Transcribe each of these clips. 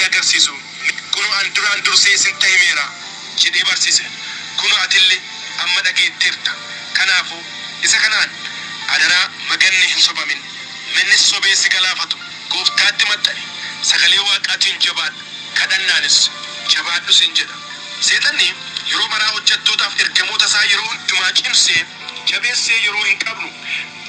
isinitti agarsiisu kunoo an duraan dursee isinta himeera jedhee barsiise. Kunoo atille amma dhageetteerta. Kanaafuu isa kanaan adaraa maganne hin sobamin. Mennis sobee si galaafatu. Gooftaatti maxxani. Sagalee Waaqaatiin jabaadhu. Kadhannaanis jabaadhu siin jedha. Seexanni yeroo maraa hojjattootaaf ergamoota isaa yeroo hundumaa cimsee jabeessee yeroo hin qabnu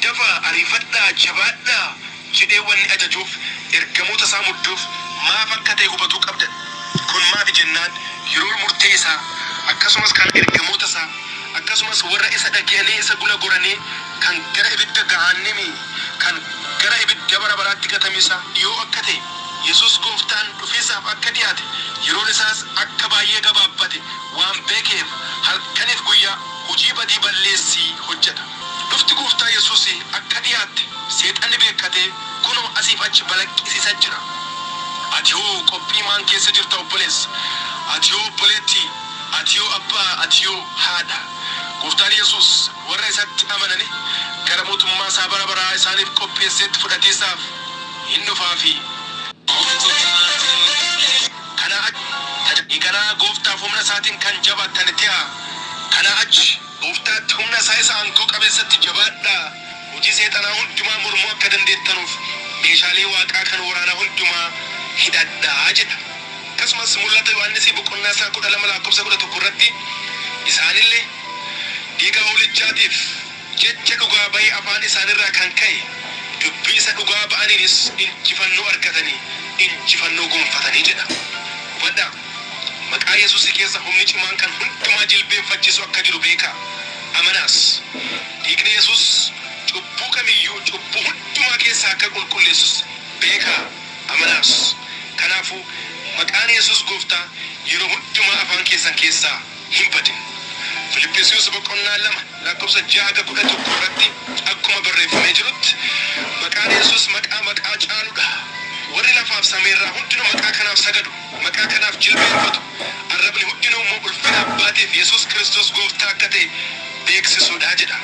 dafaa, ariifadhaa, jabaadhaa jedhee wanni ajajuuf ergamoota isaa mudduuf maaf akka ta'e hubatuu qabdan. Kun maafi jennaan yeroon murtee isaa akkasumas kan ergamoota isaa akkasumas warra isa dhage'anii isa gula goranii kan gara ibidda gahaannemii kan gara ibidda bara baraatti gatamisa dhiyoo akka ta'e Yesuus Gooftaan dhufiisaaf akka dhiyaate yeroon isaas akka baay'ee gabaabbate waan beekeef halkaniif guyyaa hujii badii balleessii hojjata. Dhufti Gooftaa Yesuusii akka dhiyaatte seexanni beekkatee kunoo asiif achi balaqqisiisa jira. Ati hoo qophii maan keessa jirta obboleessa? Ati hoo obboleettii? Ati hoo abbaa? Ati hoo haadha? Gooftaan Yesuus warra isatti amanani gara mootummaa isaa bara baraa isaaniif qopheesseetti fudhatiisaaf hin dhufaafi. Kanaa achi ganaa Gooftaaf humna isaatiin kan jabaattani te'aa. Kanaa achi Gooftaatti humna isaa isa aangoo qabeessatti jabaadhaa. Hojii seexanaa hundumaa mormuu akka dandeettanuuf meeshaalee Waaqaa kan woraanaa hundumaa hidhadhaa jedha. Akkasumas Mul'ata Yohaannisii boqonnaa isaa 12 laakkobsa 11 irratti isaanille dhiiga hoolichaatiif jecha dhugaa bayii afaan isaanirraa kan ka'e dubbii isa dhugaa ba'aniinis injifannoo argatanii injifannoo gonfatanii jedha. Hubadhaa! Maqaa Yesuusii keessa humni cimaan kan hundumaa jilbeenfachiisu akka jiru beekaa, amanaas. Dhiigni Yesuus cubbuu kamiyyuu cubbuu hundumaa keessaa akka qulqulleessus beekaa, amanaas. Kanaafuu maqaan Yesuus Gooftaa yeroo hundumaa afaan keessan keessaa hin badin. Filiphisiyuus boqonnaa 2 lakkoofsa 6-11 irratti akkuma barreeffamee jirutti maqaan Yesuus maqaa maqaa caaludha. Warri lafaaf samiirraa hundinuu maqaa kanaaf sagadu, maqaa kanaaf jilbeenfatu. Arrabni hundinuu immoo ulfina Abbaatiif Yesuus Kiristoos Gooftaa akka ta'e beeksisuudha jedha.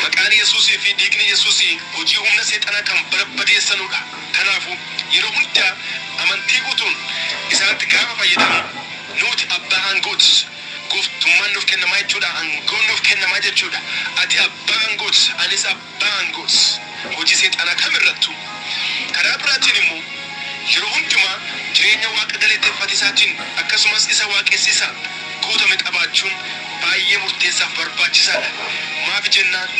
Maqaan Yesuusii fi dhiigni Yesuusii hojii humna seexanaa kan barbadeessanudha. Kanaafuu yeroo hundaa amantii guutuun isaanitti gaafa fayyadamnu nuuti abbaa aangooti. Gooftummaan nuuf kennamaa jechuudha. Aangoon nuuf kennamaa jechuudha. Ati abbaa aangooti, anis abbaa aangooti. Hojii seexanaa kamirrattuu. Karaa biraatiin immoo yeroo hundumaa jireenya Waaqa galateeffatisaatiin akkasumas isa waaqessiisaan guutame qabaachuun baay'ee murteessaaf barbaachisaadha. Maaf jennaan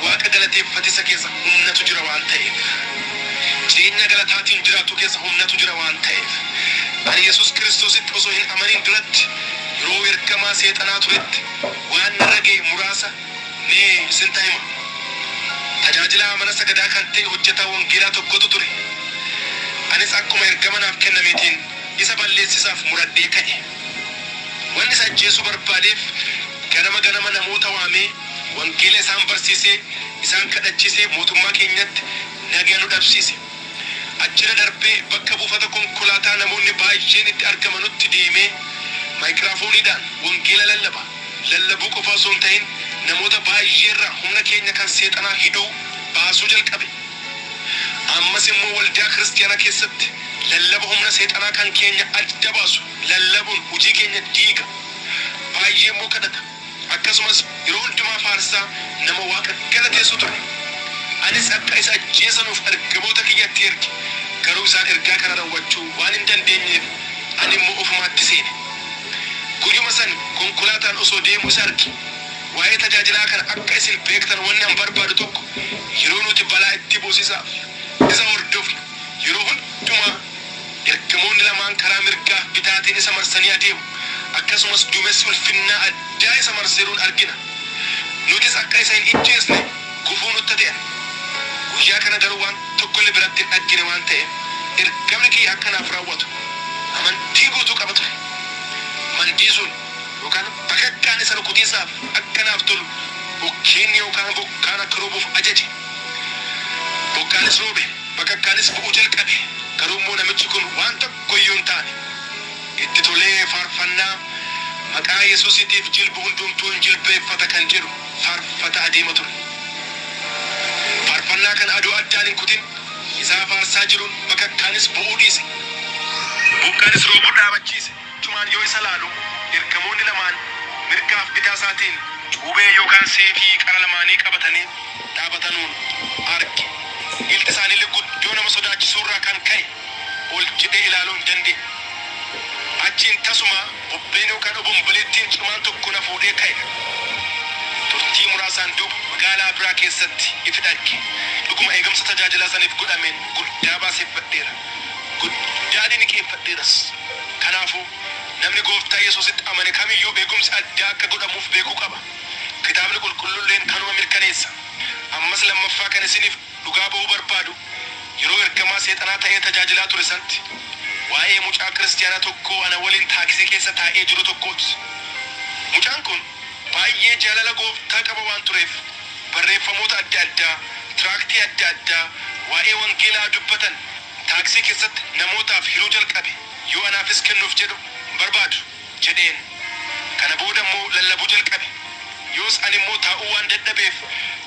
Waaqa galateeffatisa keessa humnatu jira waan ta'eef. Jireenya galataatiin jiraatuu keessa humnatu jira waan ta'eef. Ani Yesuus Kiristoositti osoo hin amaniin duratti yeroo ergamaa seexanaa turetti waan narra ga'e muraasa mee isinta hima. Tajaajilaa mana sagadaa kan ta'e hojjetaa wangeelaa tokkotu ture. Anis akkuma ergama naaf kennameetiin isa balleessisaaf muradhee ka'e. Wanni isa ajjeesuu barbaadeef ganama ganama namoota waamee wangeela isaan barsiisee, isaan kadhachiisee mootummaa keenyatti nagaya nu dhabsiise. Achirra darbee bakka buufata konkolaataa namoonni baay'een itti argamanutti deemee maayikiraafooniidhaan wangeela lallaba. Lallabuu qofa osoo hin ta'in namoota baay'eerraa humna keenya kan seexanaa hidhuu baasuu jalqabe. Ammas immoo waldaa kiristiyaanaa keessatti lallaba humna seexanaa kan keenya adda baasu lallabuun hojii keenya diiga. Baay'ee immoo kadhata. Akkasumas yeroo hundumaa faarsaa nama Waaqa galateessu ture. Anis akka isa ajjeesanuuf ergamoota kiyya itti erge, garuu isaan ergaa kana rawwachuu waan hin dandeenyeef ani immoo ofumaatti seene. Guyyuma san konkolaataan osoo deemu isa arge. Waa'ee tajaajilaa kana akka isin beektan wanni an barbaadu tokko yeroo nuti balaa itti buusisaaf isa hordofnu yeroo hundumaa Ergamoonni lamaan karaa mirgaaf bitaatiin isa marsanii adeemu, akkasumas duumessi ulfinnaa addaa isa marseeruun argina. Nutis akka isa hin ijjeesne gufuu nutta te'an. Guyyaa kana garuu waan tokkolle biratti hin dhaggine waan ta'eef, ergamni kiyya akka naaf raawwatu amantii guutuu qaba ture. Mandiisuun yookaan bakakkaan isa rukutiisaaf akka naaf tolu bokkeenni yookaan bokkaan akka roobuuf ajaje. Bokkaanis roobe. Bakakkaanis bu'uu jalqabe. Garuu immoo namichi kun waan tokko iyyuu hin taane. Itti tolee faarfannaa Maqaa Yesuusitiif jilbi hundumtuu in jilbeeffata kan jedhu faarfata adeema ture. Faarfannaa kana adoo addaan hin kutin Isaa faarsaa jiruun bakakkaanis bu'uu dhiise. Bokkaanis roobuu dhaabachiise. Achumaan yoo isa laalu ergamoonni lamaan mirgaaf bitaa isaatiin cuubee yookaan seefii qara lamaanii qabatanii dhaabatanuun arge. Ilti isaaniillee guddoo nama sodaachisuurraa kan ka'e ol jedhee ilaaluu hin dandeenye. Achiin tasuma bubbeen yookaan obomboleettiin cimaan tokko na fuudhee ka'e. Turtii muraasaan duuba magaalaa biraa keessatti ifi dhagge. Dhuguma eegumsa tajaajilaa saniif godhameen guddaa baaseffadheera. Guddaa diniqeeffadheeras. Kanaafuu, namni Gooftaa Yesuusitti amane kamiyyuu eegumsi addaa akka godhamuuf beekuu qaba. Kitaabni Qulqulluulleen kanuma mirkaneessa. Ammas lammaffaa kan isiniif dhugaa ba'uu barbaadu, yeroo ergamaa seexanaa ta'ee tajaajilaa ture santti, waa'ee mucaa Kiristiyaanaa tokkoo ana waliin taaksii keessa taa'ee jiru tokkooti. Mucaan kun baay'ee jaalala Gooftaa qaba waan tureef, barreeffamoota adda addaa, tiraaktii adda addaa waa'ee wangeelaa dubbatan taaksii keessatti namootaaf hiruu jalqabe. Yoo anaafis kennuuf jedhu hin barbaadu jedheen. Kana booda immoo lallabuu jalqabe. Yoos ani immoo taa'uu waan dadhabeef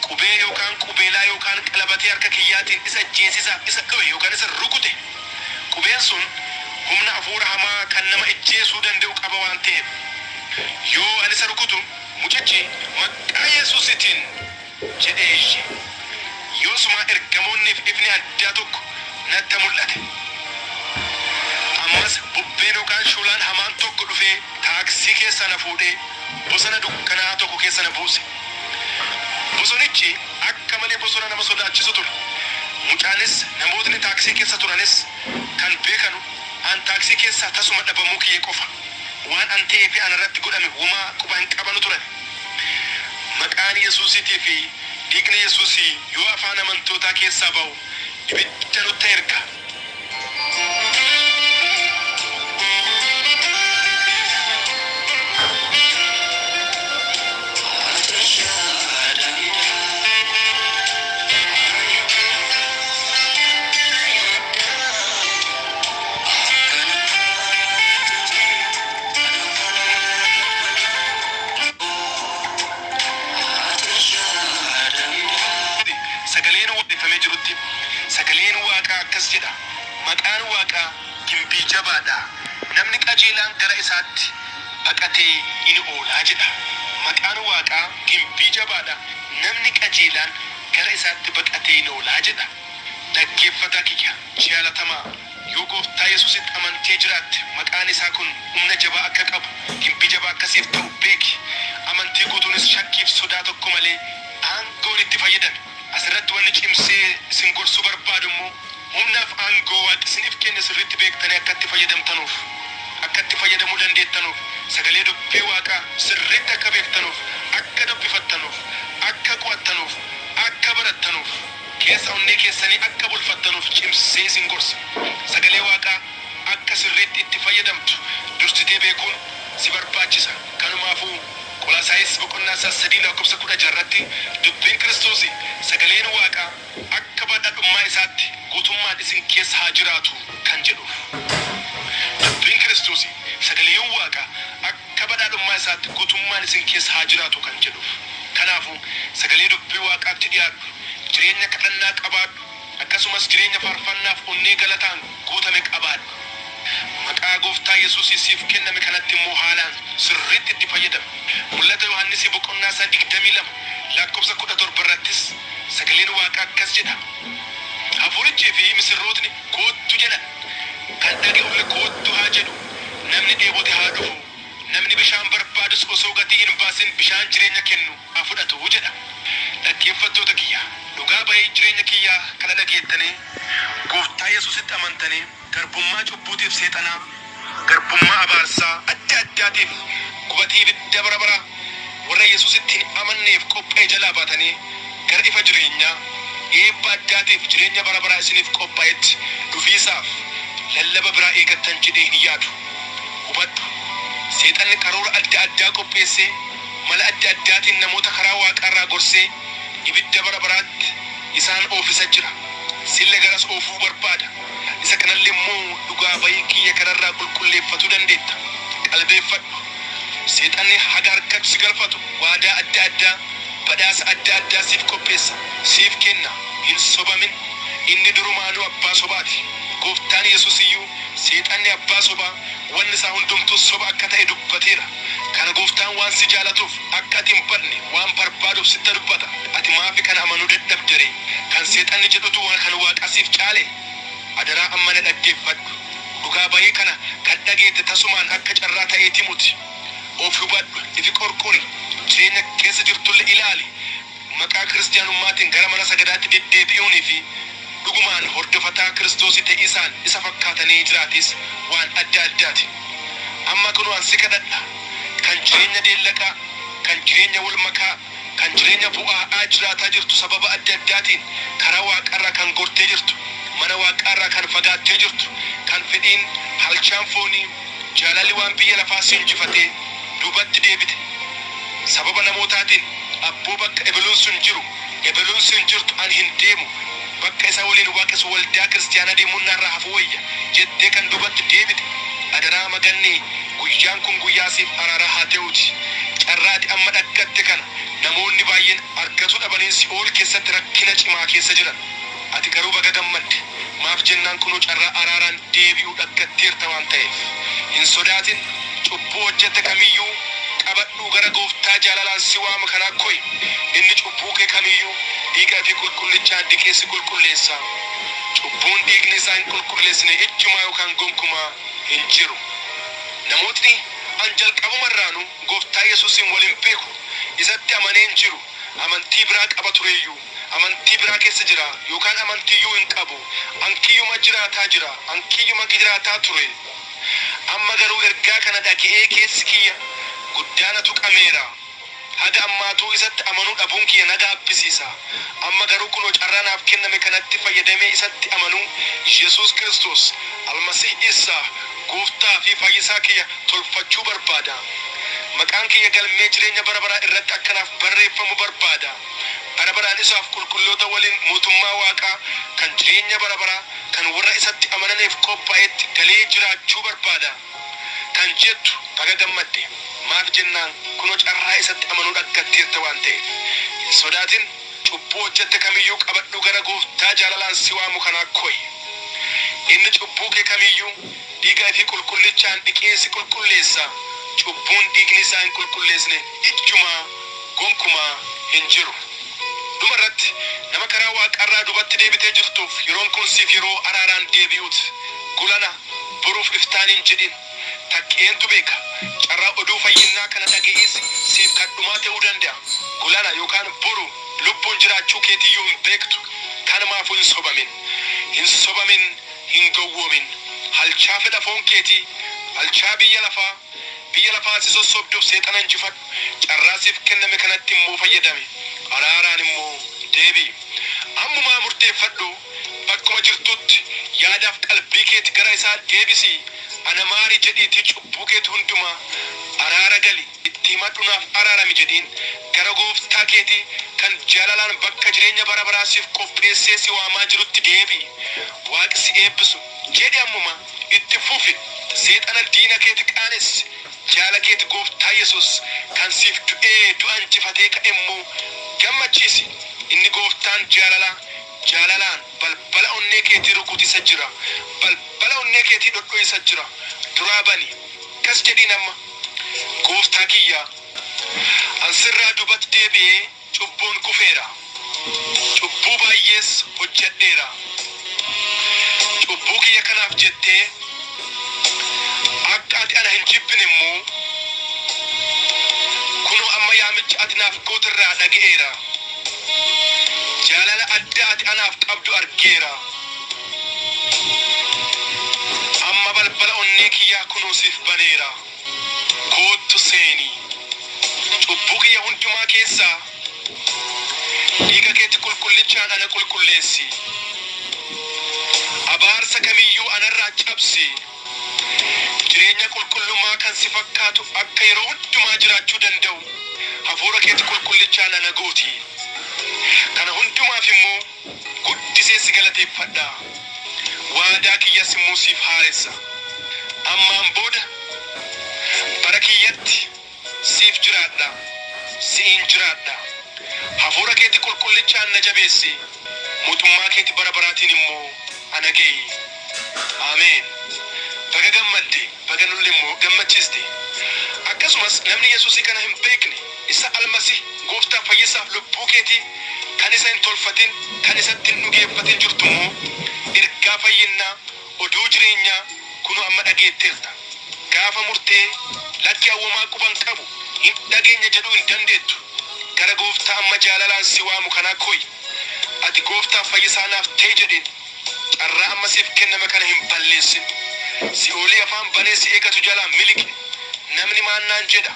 qubee yookaan qubeelaa yookaan qalabatee harka kiyyaatiin isa ijjeesisaaf isa dhowe yookaan isa rukute. Qubeen sun humna hafuura hamaa kan nama ijjeesuu danda'u qaba waan ta'eef. Yoo ani isa rukutu mucichi maqaa Yesuusitiin jedhee iyye. Yoosuma ergamoonniif ifni addaa tokko natta mul'ate. Ammas bubbeen yookaan shuulaan hamaan tokko dhufee taaksii keessaa na fuudhee bosona dukkanaa'aa tokko keessa na buuse. Bosonichi akka malee bosona nama sodaachisu ture. Mucaanis namootni taaksii keessa turanis kan beekanu an taaksii keessaa tasuma dhabamuu kiyya qofa. Waan an ta'ee fi anarratti godhame womaa quba hin qabanu turan. Maqaan Yesuusiitii fi dhiigni Yesuusii yoo afaan amantootaa keessaa ba'u ibidda nutta erga. Sagaleen waaqeffamee jirutti sagaleen Waaqaa akkas jedha, Maqaan Waaqaa gimbii jabaa dha, namni qajeelaan gara isaatti baqatee in oola jedha. Maqaan Waaqaa gimbii jabaa dha, namni qajeelaan gara isaatti baqatee in oola jedha. Dhaggeeffataa kiyya jaalatamaa, yoo Gooftaa Yesuusitti amantee jiraatte, maqaan isaa kun humna jabaa akka qabu, gimbii jabaa akka siif ta'u beeki. Amantii guutuunis shakkiif sodaa tokko malee aangoon itti fayyadami. Asirratti wanni cimsee isin gorsuu barbaadu immoo humnaaf aangoo Waaqi isiniif kenne sirriitti beektanii akka itti fayyadamtanuuf, akka itti fayyadamuu dandeettanuuf, sagalee dubbii Waaqaa sirriitti akka beektanuuf, akka dubbifattanuuf, akka qo'attanuuf, akka barattanuuf, keessa onnee keessanii akka bulfattanuuf cimsee isin gorsa. Sagalee Waaqaa akka sirriitti itti fayyadamtu dursitee beekuun si barbaachisa. Kanumaafuu Qolaasaayis boqonnaa isaa 3 lakkoofsa 16 irratti dubbiin Kiristoosi, sagaleen Waaqaa akka badhaadhummaa isaatti guutummaan isin keessa haa jiraatu kan jedhuuf. Dubbiin Kiristoosi, sagaleen Waaqaa akka badhaadhummaa isaatti guutummaan isin keessa haa jiraatu kan jedhuuf. Kanaafuu sagalee dubbii Waaqaatti dhi'aadhu, jireenya kadhannaa qabaadhu, akkasumas jireenya faarfannaaf onnee galataan guutame qabaadhu. Maqaa Gooftaa Yesuusii siif kenname kanatti immoo haalaan sirriitti itti fayyadami. Mul'ata Yohaannisii boqonnaa isaa 22 lakkoofsa 17 irrattis sagaleen Waaqaa akkas jedha, Hafuurichii fi misirrootni, Koottu jedhan. Kan dhaga'ulle koottu haa jedhu. Namni dheebote haa dhufu, namni bishaan barbaadus osoo gatii hin baasin bishaan jireenya kennu haa fudhatu jedha. Dhaggeeffattoota kiyya, dhugaa bayii jireenya kiyyaa kana dhageettanii Gooftaa Yesuusitti amantanii garbummaa cubbuutiif seexanaa, garbummaa abaarsaa adda addaatiif gubatii ibidda bara baraa warra Yesuusitti hin amanneef qopha'e jalaa baatanii gara ifa jireenyaa, eebba addaatiif jireenya bara baraa isiniif qophaa'etti dhufiisaaf lallaba biraa eegattan jedhee hin yaadu. Hubadhu, seexanni karoora adda addaa qopheessee, mala adda addaatiin namoota karaa Waaqaarraa gorsee ibidda bara baraatti isaan oofisa jira. Sille garas oofuu barbaada. Isa kanalle immoo dhugaa bayii kiyya kanarraa qulqulleeffatuu dandeetta. Qalbeeffadhu. Seexanni haga harkatti si galfatu waadaa adda addaa, badhaasa adda addaa siif qopheessa, siif kenna. Hin sobamin. Inni durumaanuu abbaa sobaati. Gooftaan Yesuus iyyuu seexanni abbaa sobaa, wanni isaa hundumtuu soba akka ta'e dubbateera. Kana Gooftaan waan si jaalatuuf, akka ati hin badne waan barbaaduuf sitta dubbata. Ati maafi kana amanuu dadhabderee? Kan seexanni jedhutu kan Waaqaa siif caalee? Adaraa amma na dhaggeeffadhu. Dhugaa bayii kana kan dhageette tasumaan akka carraa ta'eetii muti. Of hubadhu, ifi qorqori, jireenya keessa jirtulle ilaali. Maqaa Kiristiyaanummaatiin gara mana sagadaatti deddeebi'uunii fi dhugumaan hordofataa Kiristoosii te'iisaan isa fakkaatanii jiraatiis waan adda addaati. Amma kunoo an si kadhadha, kan jireenya deellaqaa, kan jireenya wol makaa, kan jireenya bu'aa'aa jiraataa jirtu sababa adda addaatiin karaa Waaqaarraa kan gortee jirtu, mana Waaqaarraa kan fagaattee jirtu, kan fedhiin, halchaan foonii, jaalalli waan biyya lafaa si injifatee duubatti deebite, sababa namootaatiin abboo bakka ebeluun sun jiru, ebeluun sun jirtu an hin deemu, bakka isa waliin waaqessu waldaa kiristiyaanaa deemuun narraa hafuu wayya jettee kan duubatti deebite, adaraa magannee guyyaan kun guyyaa siif araaraa haa te'uuti. Carraa ati amma dhaggatte kana namoonni baay'een argatuu dhabanii si'ool keessatti rakkina cimaa keessa jiran. Ati garuu baga gammadde. Maaf jennaan kunoo carraa araaraan deebi'uu dhaggatteerta waan ta'eef. Hin sodaatin, cubbuu hojjette kamiyyuu qabadhuu gara Gooftaa jaalalaan si waama kanaa koyi. Inni cubbuu kee kamiyyuu dhiiga ifii qulqullichaan dhiqee si qulqulleessa. Cubbuun dhiigni isaa hin qulqulleessine ijjumaa yookaan gonkumaa hin jiru. Namootni an jalqabuma irraanuu Gooftaa Yesuusiin wal hin beeku, isatti amanee hin jiru, amantii biraa qaba tureeyyuu, amantii biraa keessa jira, yookaan amantiiyyuu hin qabu, an kiyyuma jiraataa jira, an kiyyuma jiraataa ture. Amma garuu ergaa kana dhage'ee keessi kiyya guddaa na tuqameera. Haga ammaatuu isatti amanuu dhabuun kiyya na gaabbisiisa. Amma garuu kunoo carraa naaf kenname kanatti fayyadamee isatti amanuu Yesuus Kiristoos, Almasiih Iisaa, Gooftaa fi Fayyisaa kiyya tolfachuu barbaada. Maqaan kiyya galmee jireenya bara baraa irratti akka naaf barreeffamu barbaada. Bara baraan isaaf qulqulloota waliin mootummaa Waaqaa kan jireenya bara baraa kan warra isatti amananiif qophaa'etti galee jiraachuu barbaada. Kan jettu baga gammadde. Maaf jennaan kunoo carraa isatti amanuu dhaggatteerta waan ta'eef. Hin sodaatin, cubbuu hojjette kamiyyuu qabadhuu gara Gooftaa jaalalaan si waamu kanaa koyi. Inni cubbuu kee kamiyyuu dhiiga ifii qulqullichaan dhiqee si qulqulleessa. Cubbuun dhiigni isaa hin qulqulleessine ijjumaa, gonkumaa, hin jiru. Dhuma irratti, nama karaa Waaqaarraa duubatti deebitee jirtuuf yeroon kun siif yeroo araaraan deebi'uut. Gulana, boruuf iftaan hin jedhin. Takki eentu beeka? Carraa oduu fayyinnaa kana dhage'iis siif kan dhumaa te'uu dande'a. Gulana yookaan boru lubbuun jiraachuu keetiiyyuu hin beektu. Kanumaafuu hin sobamin. Hin sobamin, hin gowwoomin. Halchaa fedha foon keetii, halchaa biyya lafaa, biyya lafaa si sossobduuf seexana injifadhu. Carraa siif kenname kanatti immoo fayyadami. Araaraan immoo deebi'i. Ammumaa murteeffadhu. Bakkuma jirtutti yaadaaf qalbii keeti gara isaa deebisi. Ana maari jedhiitii cubbuu keeti hundumaa araara gali. Itti himadhu naaf araarami jedhiin. Gara Gooftaa keetii kan jaalalaan bakka jireenya bara baraa siif qopheessee si waamaa jirutti deebi'i. Waaqi si eebbisu. Jedhi ammuma. Itti fufi. Seexana diina keeti qaanessi. Jaala keeti Gooftaa Yesuus kan siif du'ee du'a injifatee ka'e immoo gammachiisi. Inni Gooftaan jaalalaa jaalalaan balbala onnee keetii rukutisa jira. Balbala onnee keetii dhodho'isa jira. Duraa bani. Akkas jedhiin amma. Gooftaa kiyya, an sirraa dubat deebi'ee cubbuun kufeera. Cubbuu baay'ees hojjedheera. Cubbuu kiyya kanaaf jettee akka ati ana hin jibbine immoo kunoo amma yaamicha ati naaf goote irraa dhaga'eera. Jaalala addaa ati anaaf qabdu argeera. Amma balbala onnee kiyyaa kunoo siif baneera. Koottu seeni. Cubbuu kiyya hundumaa keessaa dhiiga keeti qulqullichaan ana qulqulleessi. Abaarsa kamiyyuu anarraa cabsi. Jireenya qulqullummaa kan si fakkaatu akka yeroo hundumaa jiraachuu danda'u hafuura keeti qulqullichaan ana gooti. Kana hundumaaf immoo guddisee si galateeffadha. Waadaa kiyyas immoo siif haaressa. Ammaan booda bara kiyyatti siif jiraadha, si'iin jiraadha. Hafuura keeti qulqulluu. qulqullichaan na jabeessi. Mootummaa keeti bara baraatiin immoo ana ge'i. Ameen. Baga gammadde, baga nulle immoo gammachiiste. Akkasumas namni Yesuusii kana hin beekne, isa Almasih Gooftaaf Fayyisaaf lubbuu keetii kan isa hin tolfatin, kan isatti hin dhugeeffatin jirtu immoo, ergaa fayyinnaa, oduu jireenyaa kunoo amma dhageetteerta. Gaafa murtee, lakki an womaa quba hin qabu, hin dhageenya jedhuu hin dandeettu. Gara Gooftaa amma jaalalaan si waamu kanaa koyi. Ati Gooftaaf Fayyisaa naaf te'i jedhiin. Carraa amma siif kenname kana hin balleessin. Si'oolii afaan banee si eegatu jalaa miliqi. Namni maan naan jedha?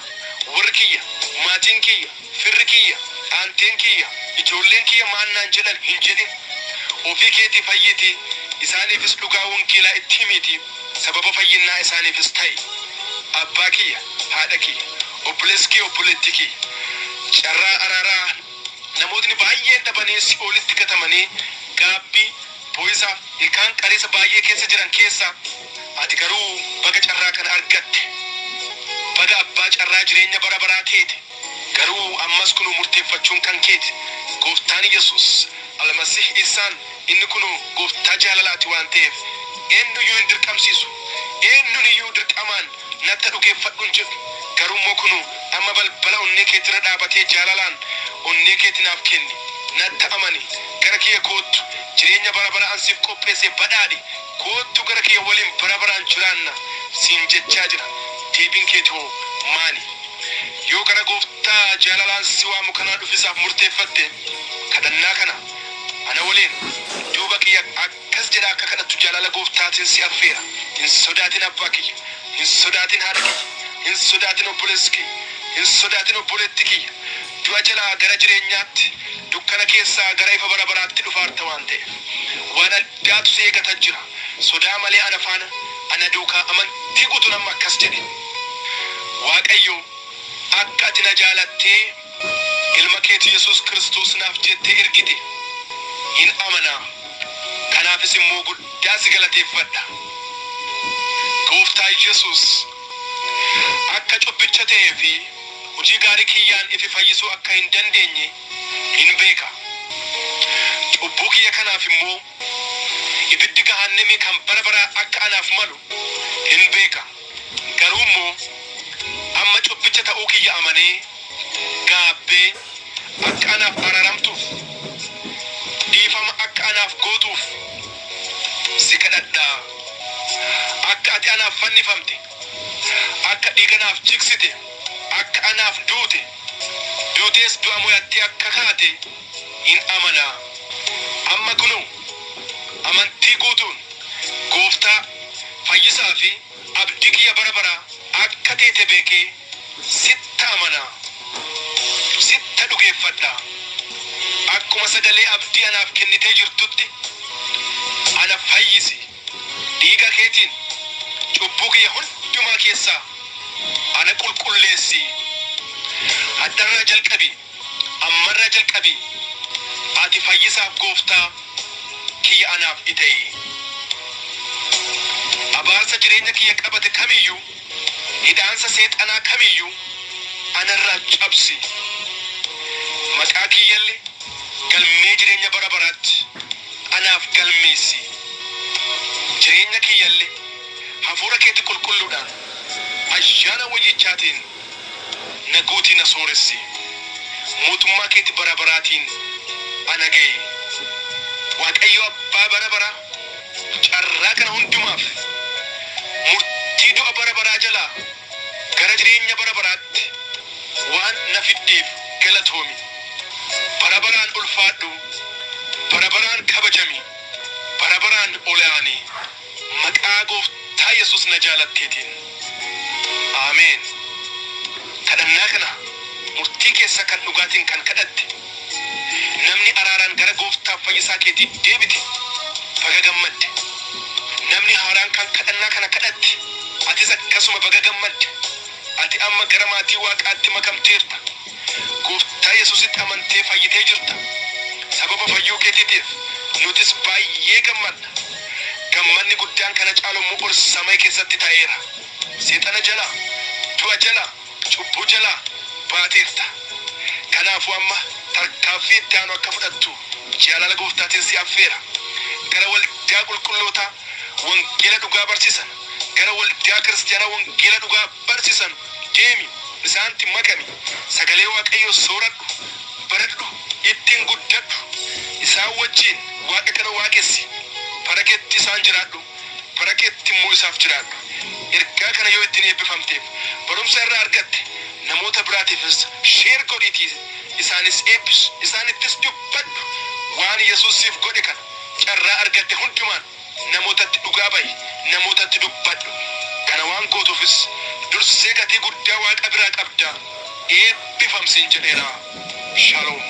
Warri kiyya, maatiin kiyya, firri kiyya, aanteen kiyya, ijoolleen kiyya maan naan jedhan hin jedhin. Ofii keetii fayyiitii isaaniifis dhugaa wangeelaa itti himiitii sababa fayyinnaa isaaniifis ta'i. Abbaa kiyya, haadha kiyya, obboleessi kiyya, obboleettii kiyya. Carraa araaraa namootni baay'een dhabanii si'oolitti gatamanii gaabbii, boo'isaaf ilkaan qariisa baay'ee keessa jiran keessaa ati garuu baga carraa kana argatte. Baga abbaa carraa jireenya bara baraa teete. Garuu ammas kunoo murteeffachuun kan keeti. Gooftaan Yesuus, Almasih Isaan inni kunoo gooftaa jaalalaati waan ta'eef eennuyyuu hin dirqamsiisu. Eenyuun iyyuu dirqamaan natta dhugeeffadhu hin jedhu. Garuu immoo kunoo amma balbala onnee keetirra dhaabatee jaalalaan onnee keeti naaf kenni. Natta amani. Gara kiyya koottu. Jireenya bara bara an siif qopheesse badhaadhi. Koottu gara kiyya waliin bara baraan jiraanna siin jechaa jira. Deebiin keeti hoo maani? Yoo gara gooftaa jaalalaan si waamu kanaa dhufisaaf murteeffatte kadhannaa kana ana waliin duuba kiyya akkas jedhaa akka kadhattu jaalala gooftaatiin si affeera. Hin sodaatin abbaa kiyya. Hin sodaatin haadha kiyya. Hin sodaatin obboleessi kiyya. Hin sodaatin obboleetti kiyya. Du'a jalaa gara jireenyaatti, dukkana keessaa gara ifa bara baraatti dhufaarta waan ta'eef. Waan addaatu si eegata jira. Sodaa malee ana faana, ana duukaa amantii guutuun amma akkas jedhi. Waaqayyo, akka ati na jaalattee ilma keeti Yesuus Kiristoos naaf jettee ergite hin amana. Kanaafis immoo guddaa si galateeffadha. Gooftaa Yesuus, akka cubbicha ta'ee fi hojii gaarii kiyyaan ifi fayyisuu akka hin dandeenye hin beeka. Cubbuu kiyya kanaaf immoo ibiddi gahaannemii kan bara baraa akka anaaf malu hin beeka. Garuu immoo amma cubbicha ta'uu kiyya amanee gaabbee akka anaaf araaramtuuf, dhiifama akka anaaf gootuuf si kadhadha. Akka ati anaaf fannifamte, akka dhiiga naaf jigsite, akka anaaf duute, duutees du'a moyattee akka kaate hin amana. Amma kunoo amantii guutuun Gooftaa, Fayyisaa fi abdii kiyya bara baraa akka teete beekee sitta amana, sitta dhugeeffadha. Akkuma sagalee abdii anaaf kennitee jirtutti ana fayyisi. Dhiiga keetiin cubbuu kiyya hundumaa keessaa ana qulqulleessi. Hadharraa jalqabii, ammarraa jalqabii ati Fayyisaaf Gooftaa kiyya anaaf ita'i. Abaarsa jireenya kiyya qabate kamiyyuu, hidhaansa seexanaa kamiyyuu anarraa cabsi. Maqaa kiyyalle galmee jireenya bara baraatti anaaf galmeessi. Jireenya kiyyalle Hafuura keeti qulqulluudhaan, ayyaana woyyichaatiin na guutii na sooressi. Mootummaa keeti bara baraatiin ana ga'i. Waaqayyo Abbaa bara baraa, carraa kana hundumaaf, murtii du'a bara baraa jalaa gara jireenya bara baraatti waan na fiddeef galatoomi. Bara baraan ulfaadhu, bara baraan kabajami, bara baraan olaani. Maqaa Gooftaa Yesuus na jaalatteetiin. Ameen. Kadhannaa kana murtii keessaa kan dhugaatiin kan kadhatte, namni araaraan gara Gooftaaf Fayyisaa keetii deebite baga gammadde. Namni haaraan kan kadhannaa kana kadhatte, atis akkasuma baga gammadde. Ati amma gara maatii Waaqaatti makamteerta. Gooftaa Yesuusitti amantee fayyitee jirta. Sababa fayyuu keetiitiif nutis baay'ee gammadna. Gammanni guddaan kana caalu immoo ol samii keessatti ta'eera. Seexana jalaa, du'a jalaa, cubbuu jalaa baateerta. Kanaafuu amma Tarkaaffii itti aanu akka fudhattu jaalala Gooftaatiin si affeera. Gara waldaa qulqullootaa wangeela dhugaa barsiisan, gara waldaa kiristiyaanaa wangeela dhugaa barsiisan deemi, isaanitti makami, sagalee Waaqayyoo sooradhu, baradhu, ittiin guddadhu, isaan wajjin Waaqa kana waaqessi, bara keetti isaan jiraadhu, bara keetti immoo isaaf jiraadhu. Ergaa kana yoo ittiin eebbifamteef barumsa irraa argatte, namoota biraatiifis share godhiitii isaanis eebbis, isaanittis dubbadhu. Waan Yesuus siif godhe kana carraa argatte hundumaan namootatti dhugaa ba'i, namootatti dubbadhu. Kana waan gootuufis dursee gatii guddaa Waaqa biraa qabda. Eebbifam siin jedheera. Shalom.